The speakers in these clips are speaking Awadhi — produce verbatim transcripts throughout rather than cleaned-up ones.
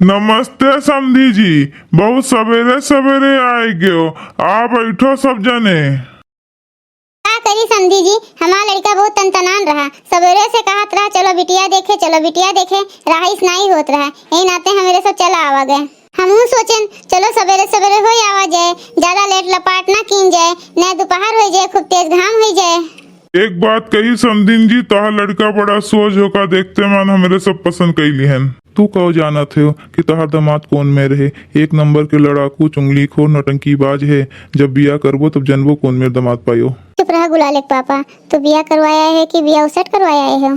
नमस्ते समधी जी, बहुत सबेरे सबेरे आइ गयो। आ बैठो सब जने। का करी समधी जी, हमार लड़िका बहुत तनतनान रहा, सबेरे से कहत रहा, "चलो बिटिया देखे, चलो बिटिया देखे", रहाइस नाई होत रहा, यही नाते हमरे सब चला आवा गए। हमहू सोचेन, चलो सबेरे सबेरे होइ आवा जाए, ज्यादा लेट लपाट ना कीन जाए, न दुपहर होइ जाए, खूब तेज घाम होइ जाए। एक बात कही समधिन जी, तोहार लड़िका बड़ा सोझ हो, का देखते मन हमरे सब पसंद कइ लिहेन। तू कहो जानत हो कि तोहार दामाद कौन मेर है? एक नंबर के लड़ाकू, चुंगलीखोर, नौटंकीबाज है। जब बियाह करबो तब जनबो कौन मेर दामाद पायो। चुप रहा गुलाले के पापा, तू बियाह करवाया है कि बियाह उसट करवाया है?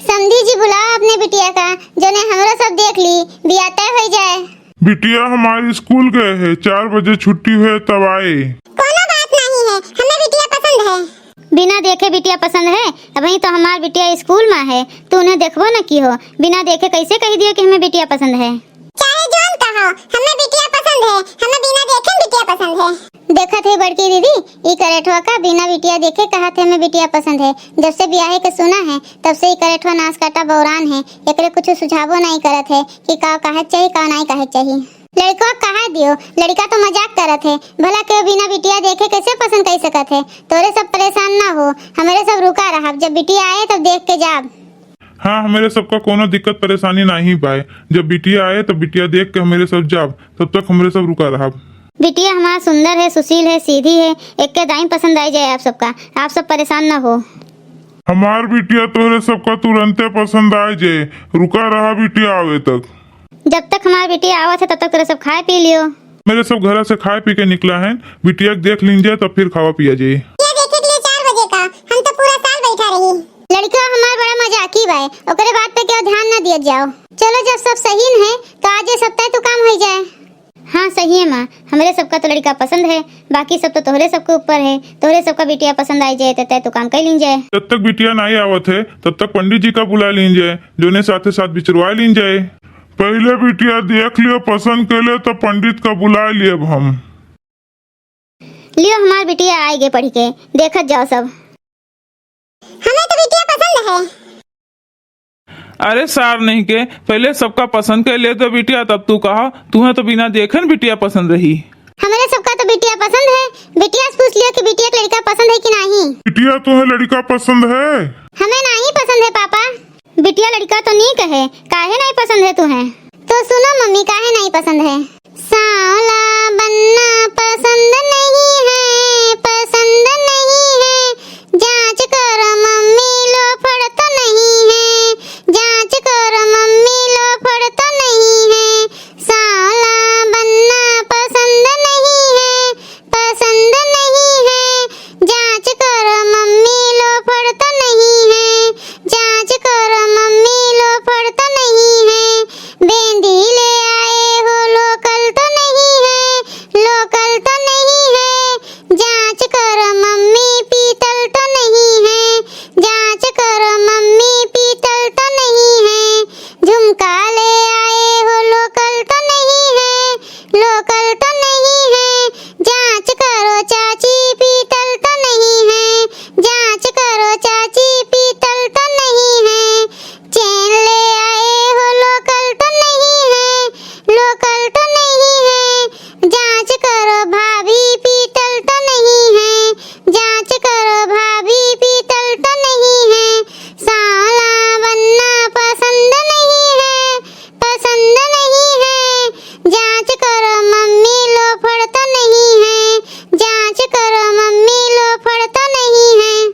समधी जी बुलाओ अपने बिटिया का, जोने हमरो सब देख ली, बियाह तय होइ जाए। बिटिया हमार स्कूल गए है, चार बजे छुट्टी हुए तब आए। कोनो बात नहीं है, हमें बिटिया पसंद है। बिना देखे बिटिया पसंद है? अबहीं तो हमार बिटिया स्कूल मा है, तू उन्हें देखबो न की हो। बिना देखे कैसे कहि दियो कि हमें बिटिया पसंद है? चाहे जौन कहो, हमें बिटिया पसंद है, हमें बिना देखे बिटिया पसंद है। देखत है बड़की दीदी, ई करेठवा का बिना बिटिया देखे कहत है हमें बिटिया पसंद है। जब से बियाहे के सुना है, तब से ई करेठवा नास काटा बौरान है। एकरे कुछ सुझावो नाई करत है कि का कहे चाही, का नाई कहे चाही। लड़िका कहा दियो, लड़िका तो मजाक करत है, भला केहू बिना बिटिया देखे कैसे पसंद कइ सकत है? तोरे सब परेशान ना हो, हमरे सब रुका रहब, जब बिटिया आए तब देख के जाब। हाँ, हमरे सबका कोनो दिक्कत परेशानी नाहीं बाय, जब बिटिया आए तब बिटिया देख के हमरे सब जाब, तब तक हमरे सब रुका रहब। बिटिया हमार सुंदर है, सुशील है, सीधी है, एक्के दाईं पसंद आइ जाए आप सबका, आप सब परेशान ना हो। हमार बिटिया तोहरे सबका तुरंते पसंद आइ जाए, रुका रहा बिटिया आवे तक। जब तक हमार बिटिया आवत है, तब तक तोरे सब खाए पी लियो। मेरे सब घरा से खाए पी के निकला है, बिटिया के देख लीन जाए, तब फिर खावा पिया जाए। बिटिया देखे के लिए चार बजे का, हम तो पूरा साल बैठा रही। लड़िका हमार बड़ा मजाकी बाय, ओकरे बात पे केहू ध्यान ना दिया जाओ। चलो, जब सब सही है, तो आज ये सब तय तो काम होइ जाए। हाँ, सही है माँ, हमरे सबका तो लड़िका पसंद है, बाकी सब तो तोहरे सबके ऊपर है। तोहरे सबका बिटिया पसंद आइ जाए, तो तय तो काम कइ लीन जाए। जब तक बिटिया नाई आवत है, तब तक पंडित जी का बुला लीन जाए, जोने साथे साथ बिचरवा लीन जाए। पहिले बिटिया देख लियो, पसंद कइले तो पंडित का बुला लियब हम। लियो हमार बिटिया आइ गे पढ़ि के, देखत जाओ सब। हमें तो बिटिया पसंद है। अरे सार नहीं के, पहिले सबका पसंद कइ ले दो बिटिया, तब तू कहा, तुहें तो बिना देखन बिटिया पसंद रही। हमरे सबका तो बिटिया पसंद है। बिटिया से पूछ लियो कि बिटिया के लड़िका पसंद है कि नाहीं। बिटिया, तुहें लड़िका पसंद है? हमें नाहीं पसंद है पापा। बिटिया, लड़िका तो नीक है, काहे नाहीं पसंद है तुहें? तो सुनो मम्मी, काहे नाहीं पसंद है? सांवला बनना पसंद नहीं है, पसंद नहीं है। जांच करो मम्मी, लोफड़ तो नहीं है। जांच करो मम्मी, लोफड़ तो नहीं है। सांवला बनना पसंद नहीं है, पसंद नहीं है। जांच करो मम्मी, लोफड़ तो नहीं है। जांच करो मम्मी, लोफड़ तो नहीं है। बेंदी ले आए हो, लोकल तो नहीं है, लोकल तो नहीं है। जांच करो मम्मी, पीतल तो नहीं है। जांच करो मम्मी, पीतल तो नहीं है। झुमका ले आए हो, लोकल तो नहीं है, लोकल तो नहीं है। जांच करो चाची, पीतल तो नहीं है। जांच करो चाची, पीतल तो नहीं है। चेन ले आए हो, लोकल तो नहीं है, लोकल तो नहीं है। जांच करो भाभी, पीतल तो नहीं है। जांच करो भाभी, पीतल तो नहीं है। सांवला बनना पसंद नहीं है, पसंद नहीं है। जांच करो मम्मी, लोफड़ तो नहीं है। जांच करो मम्मी, लोफड़ तो नहीं है।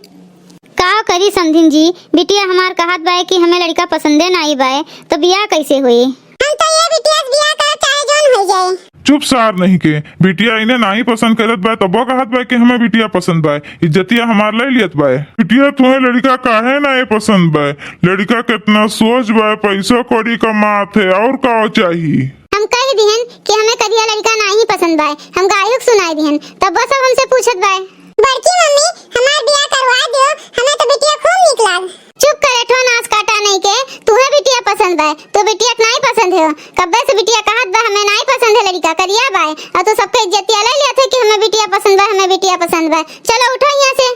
का करी समधिन जी, बिटिया हमार कहत बाय कि हमें लड़िका पसंदे नाई बाय, तो बियाह कैसे होई? हम तो ये बिटिया से बियाह करब, चाहे जौन हो जाए। चुप सार नहीं के, बिटिया इन्हें नाई पसंद करत बाय, तबो कहत बाय कि हमें बिटिया पसंद बाय, इज्जतिया हमार ले लियत बाय। बिटिया, तुम्हें लड़िका काहे नाई पसंद बाय? लड़िका कितना सोच बाय, पैसा कौड़ी कमात है, और का चाही? हम कह दिहन कि हमें करिया लड़िका नाई पसंद बाय, हम गायक सुनाई दिहन, तबो सब हमसे पूछत बाय। बड़की मम्मी, हमार बियाह करवा दियो, हमें तो बिटिया खूब नीक लाग। चुप करे ठो नास काटा नहीं के, तुहे बिटिया पसंद बाय, तू बिटिया के नाई पसंद है। कब्बे से बिटिया कहत बा, "हमें नाई पसंद है लड़िका, करिया बाय," और तू सबके इज्जतिया ले लिया थे कि हमें बिटिया पसंद बा, हमें बिटिया पसंद बा। चलो उठो यहाँ से।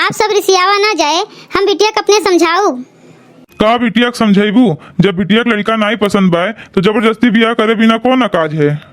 आप सब रिसियावा ना जाए, हम बिटिया के अपने समझाऊ। का बिटिया के समझइबू? जब बिटिया के लड़िका नाहीं पसंद बाय, तो जबरदस्ती बियाह करे बिना कौन काज है?